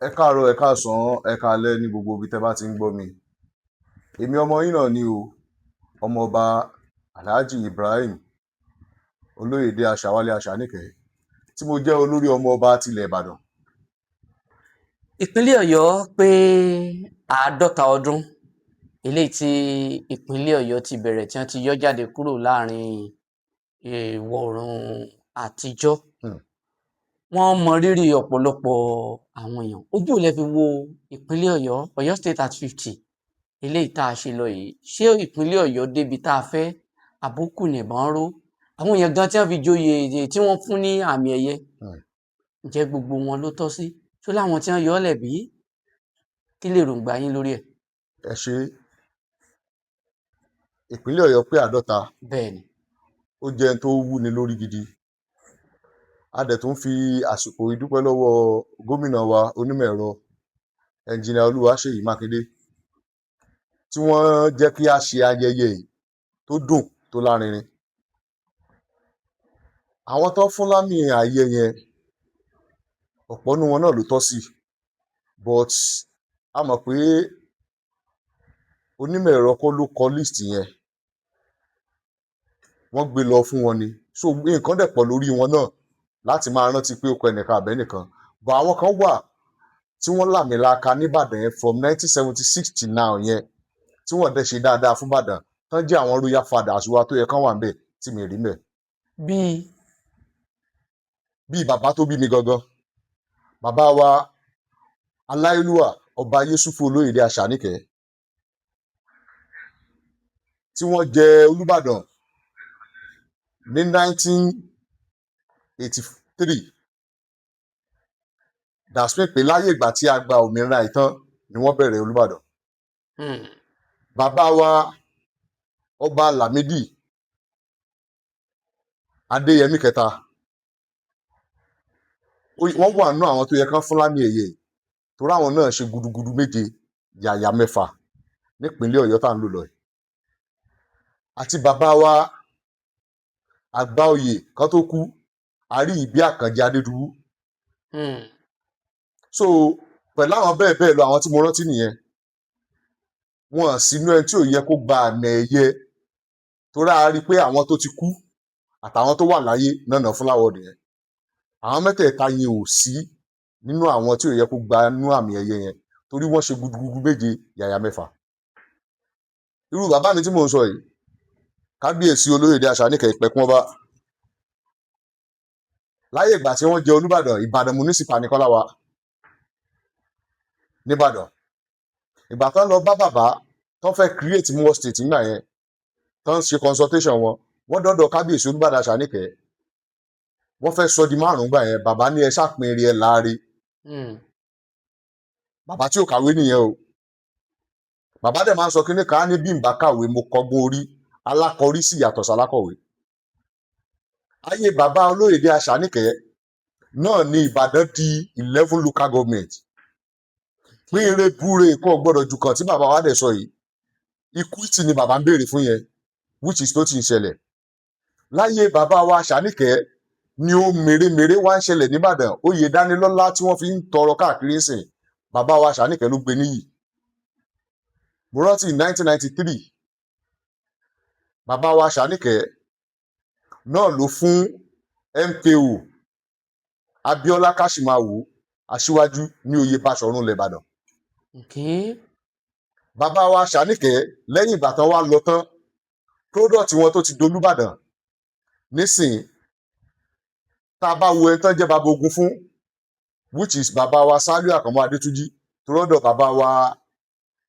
Ẹ káàárọ̀, ẹ káàsán, ẹ káalẹ́ ní gbogbo ibi tẹ́ bá ti ń gbọ́ mi. Èmi ọmọ yín náà ni o, ọmọọba Alhaji Ibrahim Olóyèdé Aṣàwálé Aṣàníkẹ́, tí mo jẹ́ olórí ọmọọba tilẹ̀ Ìbàdàn. Ìpínlẹ̀ Ọ̀yọ́ pé 50 ọdún eléyìí tí ìpínlẹ̀ Ọ̀yọ́ ti bẹ̀rẹ̀, tí wọ́n ti yọ jáde kúrò láàrin ìwọ̀ oòrùn àtijọ́. Wọ́n mọ rírì ọ̀pọ̀lọpọ̀ àwọn èèyàn. Ojú ò lẹ fi wo ìpínlẹ̀ Ọ̀yọ́, Ọ̀yọ́ State at 50 eléyìí tá a ṣe lọ yìí? Ṣé ìpínlẹ̀ Ọ̀yọ́ débi tá a fẹ́, àbókù nìbọn ró? Àwọn èèyàn gan tí wọ́n fi joyè, tí wọ́n fún ní àmì ẹ̀yẹ, ǹjẹ́ gbogbo wọn ló tọ́ sí? Tó láwọn tí wọ́n yọ ọ́ lẹ̀ bí? Kí lèròǹgbà yín lórí ẹ̀? Ẹ ṣe. Ìpínlẹ̀ Ọ̀yọ́ pé 50. Bẹ́ẹ̀ ni. Ó jẹ́ ẹni tó wúni lórí gidi. A dẹ̀ tún fi àsìkò yìí dúpẹ́ lọ́wọ́ gómìnà wa, onímọ̀ ẹ̀rọ, Ẹnjìnìà Olúwaṣèyí Mákindé, tí wọ́n jẹ́ kí a ṣe ayẹyẹ yìí tó dùn, tó lárinrin. Àwọn tó fún lámì ayẹyẹ yẹn, ọ̀pọ̀ nínú wọn náà ló tọ́ sí, but a mọ̀ pé onímọ̀ ẹ̀rọ kọ́ ló kọ list yẹn, wọ́n gbé lọ fún wọn ni. So nǹkan dẹ̀ pọ̀ lórí wọn náà láti máa rántí pé ó kọ ẹnìkan àbẹ́nìkan, but àwọn kan wà tí wọ́n làmìlaka nìbàdàn yẹn from 1976 till now yẹn, tí wọ́n dẹ̀ ṣe dáadáa fún Ìbàdàn, tán jẹ́ àwọn royal fathers wa tó yẹ kán wà níbẹ̀, tí mi rí mbẹ̀. Bíi? Bíi bàbá tó bí mi gangan, bàbá wa aláyélúwà, Ọba Yẹsùfù Olóyèdè Àṣàníkẹ́, tí wọ́n jẹ Olúbàdàn ní 1983. That's mean pé láyé ìgbà tí a gba òmìnira ìtàn ni wọ́n bẹ̀rẹ̀ Olúbàdàn. Bàbá wa, Ọba Lámìdí Adéyẹmí kẹta, wọ́n wà nínú àwọn tó yẹ kán fún lámì ẹ̀yẹ yìí, torí àwọn náà ṣe gudugudu méje yàyà mẹ́fà nípínlẹ̀ Ọ̀yọ́ tá à ń lò lọ yìí. Àti bàbá wa àgbà oyè kan tó kú, àrí ìbí Àkànjì Adédùbú. So pẹ̀lú àwọn bẹ́ẹ̀ bẹ́ẹ̀ lọ, àwọn tí mo rántí nìyẹn. Wọn sínú ẹni tí ò yẹ kó gba àmì ẹ̀yẹ, torí a rí i pé àwọn tó ti kú àtàwọn tó wà láyé náà náà fún l'award yẹn. Àwọn mẹ́tẹ̀ẹ̀ta yẹn ò sí nínú àwọn tí ò yẹ kó gba nínú àmì ẹ̀yẹ yẹn, torí wọ́n ṣe gudugudu méje yàyà mẹ́fà. Irú bàbá mi tí mò ń sọ yìí, Kábíyèsí Olóyèdè Àṣàníkẹ́ Ìpẹ̀kun Ọba, láyé ìgbà tí wọ́n jẹ Olúbàdàn, Ìbàdàn municipal ní Kọ́lá wa nìbàdàn. Ìgbà tán lọ bá bàbá tán fẹ́ create more state nígbà yẹn, tán ṣe consultation wọn, wọ́n dọ́dọ̀ Kábíyèsí Olúbàdàn Àṣàníkẹ́, wọ́n fẹ́ sọ di márùn-ún gbà yẹn. Bàbá ní ẹ ṣàpín ẹ láre. Bàbá tí ò kàwé nìyẹn o. Bàbá dẹ̀ máa ń sọ kíní kan, á ní bí n bá kàwé, mo kọ́gbọ́n orí, alákọ̀ọ́rí sì yàtọ̀ sálákọ̀wé. Ayé bàbá Olóyèdè Àṣàníkẹ́ náà ní Ìbàdàn di 11 local government. Pínre búre kò gbọ́dọ̀ jù kan tí bàbá wa dẹ̀ sọ yìí, equity ni bàbá ń béèrè fún yẹn, which is tó ti ń ṣẹlẹ̀ láyé bàbá wa Àṣàníkẹ́ ni. Ó mèremère wá ń ṣẹlẹ̀ nìbàdàn. Oyè dánilọ́lá tí wọ́n fi ń tọrọ káàkiri ń sìn, bàbá wa Àṣàníkẹ́ ló gbé níyì. Mo rántí 1993, bàbá wa Àṣàníkẹ́ náà ló fún MKO Abiola Kashimawo aṣíwájú ní oyè Báṣọ̀run ilẹ̀ Ìbàdàn. Bàbá wa Àṣàníkẹ́, lẹ́yìn ìgbà tán wá lọ tán, product wọn tó ti dolúbàdàn nísìn, tá a bá wo ẹni tán jẹ́ bàbá ogun fún, which is bàbá wa Sàlíù Àkànmú Adétúnjì, tó rọ́dọ̀ bàbá wa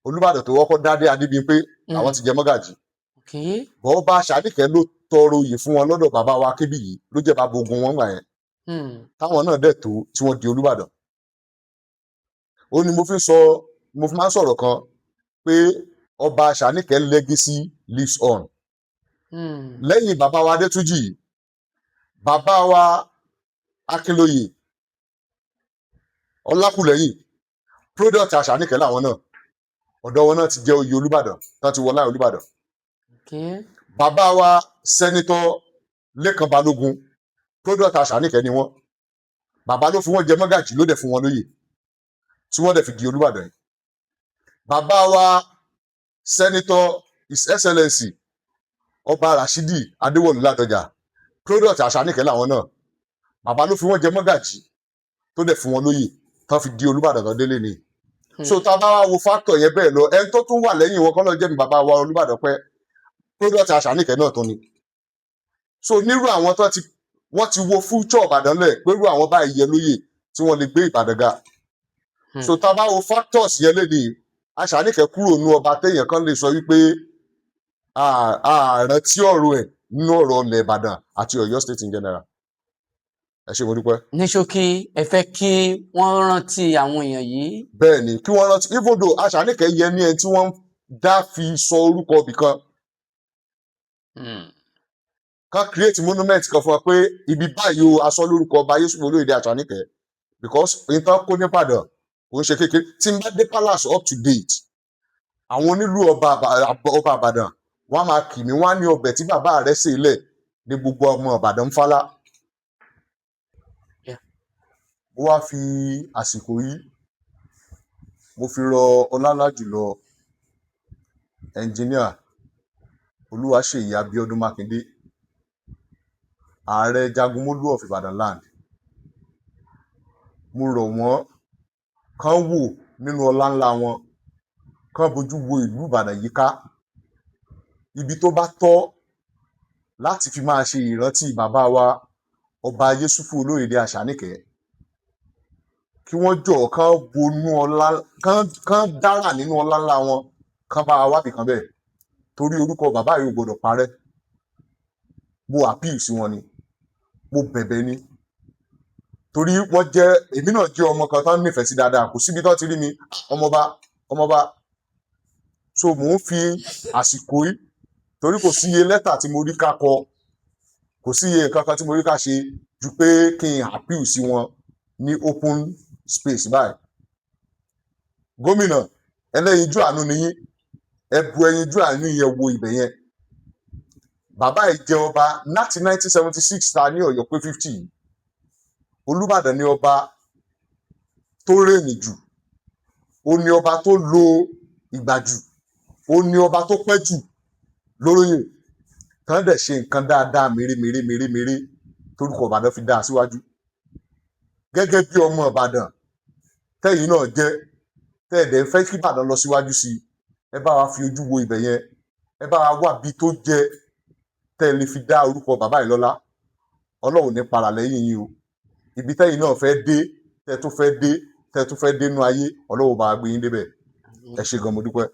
Olúbàdàn tó wọ́kọ́ dádé Adébímpé, àwọn ti jẹ mọ́gàjì. Bọ́ bá Àṣàníkẹ́ ló tọrọ oyè fún wọn lọ́dọ̀ bàbá wa Kébìyí, ló jẹ́ bàbá ogun wọn gbà yẹn, táwọn náà dẹ̀ tó tí wọ́n di Olúbàdàn. Ó ní mo fi ń sọ, mo fi máa ń sọ̀rọ̀ kan pé Ọba Àṣàníkẹ́ legacy lives on. Lẹ́yìn bàbá wa Adétúnjì, bàbá wa Akínlóye Ọlákùlẹ́yìn, product Àṣàníkẹ́ làwọn náà, ọ̀dọ̀ wọn náà ti jẹ́ oyè Olúbàdàn tán ti wọlé Olúbàdàn. Bàbá wa Senator Lékan Balógun, product Àṣàníkẹ́ ni wọ́n. Bàbá ló fi wọ́n jẹ mọ́gàjì, ló dẹ̀ fún wọn lóyè. tí wọ́n dẹ̀ fi di Olúbàdàn yìí. Bàbá wa, Senator His Excellency Ọba Rashidi Adéwọ̀lú Ládọjà, product Àṣàníkẹ́ làwọn náà. Bàbá ló fi wọ́n jẹ mọ́gàjì, tó dẹ̀ fún wọn lóyè tán fi di Olúbàdàn tán délé ni. So tá a bá wá wo factor yẹn bẹ́ẹ̀ lọ, ẹni tó tún wà lẹ́yìn wọn, kọ́ ló jẹ́ mi, bàbá wa Olúbàdàn pẹ́, product Àṣàníkẹ́ náà tó ni. So nírú àwọn tó ti wọ́n ti wo future Ìbàdàn lẹ̀ pẹ̀lú àwọn báyìí yẹ lóyè tí wọ́n lè gbé Ìbàdàn ga. So tá a bá wo factors yẹn lé ní Àṣàníkẹ́ kúrò nú ọba téèyàn kan lè sọ wípé àrántí ọ̀rọ̀ ẹ̀ nínú ọ̀rọ̀ ilẹ̀ Ìbàdàn àti Ọ̀yọ́ State in general. Ẹ ṣé, mo dúpẹ́. Ní ṣókí, ẹ fẹ́ kí wọ́n rántí àwọn èèyàn yìí. Bẹ́ẹ̀ ni, kí wọ́n rántí, even though Àṣàníkẹ́ yẹ ní ẹni tí wọ́n dá fi sọ orúkọ ibì kan, ká create monument kan fún wa pé ibi báyìí o, aṣọ lórúkọ ọba Yusuf Olóyèdè Àṣàníkẹ́, because nǹkan kó nìbàdàn kò ń ṣe kékeré. Tí n bá dé palace up to date, àwọn onílù ọba ọba Ìbàdàn, wọ́n á máa kì mí, wọ́n á ní ọbẹ̀ tí bàbá rẹ̀ sè lẹ̀ ní gbogbo ọmọ Ìbàdàn ń fálá. Mo wá fi àsìkò yìí, mo fi rọ ọlálá jùlọ Ẹnjìníà Olúwaṣèyí Abíọ́dún Mákindé, Ààrẹ Jagunmólú of Ìbàdàn land, mo rọ̀ wọ́n kán wò nínú ọlá ńlá wọn, kán bójú wo ìlú Ìbàdàn yíká, ibi tó bá tọ́ láti fi máa ṣe ìrántí bàbá wa, Ọba Yẹsùfù Olóyèdè Àṣàníkẹ́, kí wọ́n jọ̀ọ́, kán bonú ọlá, kán dára nínú ọlá ńlá wọn, kán bá wa wábì kan bẹ́ẹ̀, torí orúkọ bàbá yìí ò gbọdọ̀ parẹ́. Mo appeal sí wọn ni, mo bẹ̀bẹ̀ ni, torí wọ́n jẹ́, èmi náà jẹ́ ọmọ kan tán nífẹ̀ẹ́ sí dáadáa. Kò síbi tán ti rí mi, ọmọba, ọmọba. So mò ń fi àsìkò yìí, torí kò sí iye lẹ́tà tí mo rí ká kọ, kò sí iye nǹkan kan tí mo rí ká ṣe ju pé kí n appeal sí wọn ní open space báyìí. Gómìnà, ẹlẹ́yinjú àánú ni yín, ẹ bu ẹyinjú àánú yẹn wo ibẹ̀ yẹn. Bàbá yìí jẹ ọba láti 1976 ta ní Ọ̀yọ́ pé 50 yìí. Olúbàdàn ní ọba tó reign jù, ó ní ọba tó lo ìgbà jù, ó ní ọba tó pẹ́ jù lóróyè, tán dẹ̀ ṣe nǹkan dáadáa mèremère mèremère torúkọ Ìbàdàn fi dáa síwájú. Gẹ́gẹ́ bí ọmọ Ìbàdàn tẹ́yìn náà jẹ́, tẹ́ẹ̀dẹ̀ ń fẹ́ kí Ìbàdàn lọ síwájú sí i, ẹ bá wa fi ojú wo ibẹ̀ yẹn, ẹ bá wa wá bí tó jẹ́ tẹ́ ẹ lè fi dá orúkọ bàbá yìí lọ́lá. Ọlọ́run ní para lẹ́yìn yín o. Ibi tẹ́yìn náà fẹ́ dé, tẹ́ tún fẹ́ dé, tẹ́ tún fẹ́ dénú ayé, Ọlọ́run bá wa gbé yín débẹ̀. Ẹ ṣé gan, mo dúpẹ́.